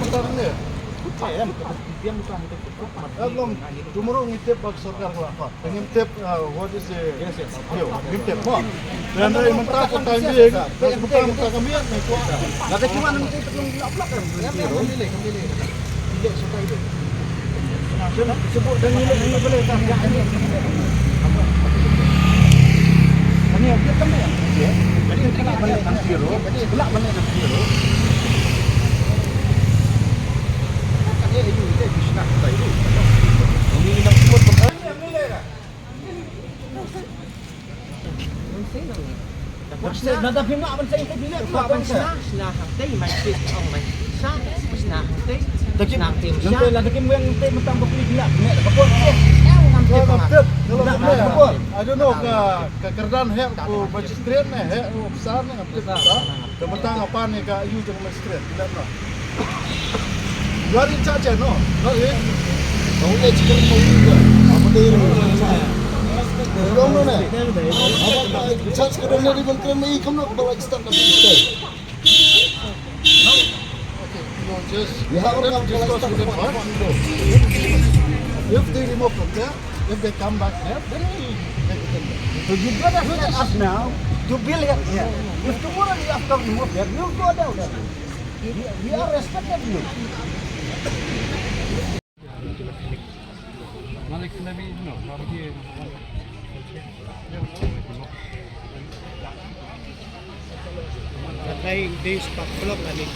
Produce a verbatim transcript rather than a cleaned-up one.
Em, tomorrow ngi tip ba sorkar ka la pat. Ngim tip, uh, what is the, yo, ngim tip mo. Te hynrei mynta ka time being, mynta mynta ka miet ne kwah. I don't know ka, ka kyrdan heh u magistrate ne, heh u officer ne, ngam tip. Ka mynta nga pan ïa ka ïa u jong magistrate. Let no. You are in charge, no? Not here. Don't let you come over here. Apa dia ni? Belum mana? Apa charge ka dong ni ban kena mai kamu nak balai start nak kita. Okay, you know, just let them discuss with them first. If they remove from there, if they come back here, then we take it. So you don't expect us now to build it here. If tomorrow you have to remove here, you go down there. We, we are respecting you. Malik Nabi, no, Nabi. Katay days pa clock na ni.